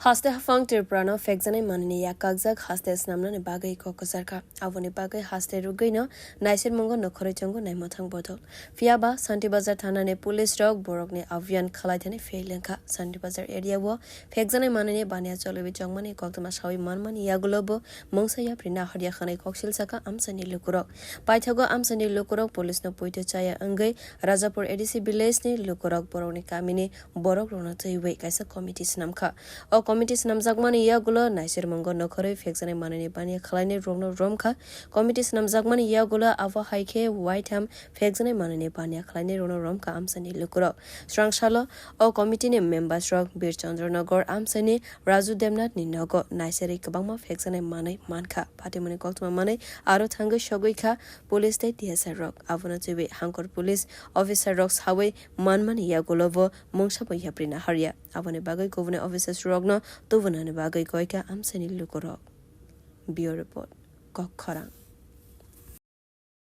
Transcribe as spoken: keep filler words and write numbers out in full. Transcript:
Haste haphang Tripura no phekjaknai manwini yak kakjak haste snamnani bagwi kok kwcharkha. Aboni bagwi haste rwgwino naisermungo nokhorwi tongo naimwthang bodol. Phiyaba Santibazar thanani police rok borokni abhiyan khwlaithani fail wngkha. Santibazar area o phekjaknai manwini baniya choliwi chongmani koktwma sawi manmani yagulo bo mungsa yapri naharya hwnwi koksil sakha amchaini lukurok. Paithago amchaini lukurok police no poito chaya wngwi Rajapur A D C village ni lukurok borokni kamini borok rokno twiwi kaisa committee swnamkha. O committee swnamjakmani yagulo naisermungo nokhorwi phekjaknai manwini baniya khwlainai rokno romkha. Committee swnamjakmani yagulo abo hai khe waitham phekjaknai manwini baniya khwlainai rokno romkha amchaini lukurok. Swrangsalo o committee ni members rok Bir Chandra Nagar amchaini Raju Demnath ni nogo naiserwi kwbangma phekjaknai manwi mankha. Phatimani koktwma manwi aro thangwi sogwi kha police tei T S R rok. Abono twiwi Hangkor police officer rok sawi manmani yagulo bo mungsa bo yapri naharya. Aboni bagwi kubuni officers rokno tubunani bagwi koi kha amchaini lukurok. Bureau Report, Kok Khorang.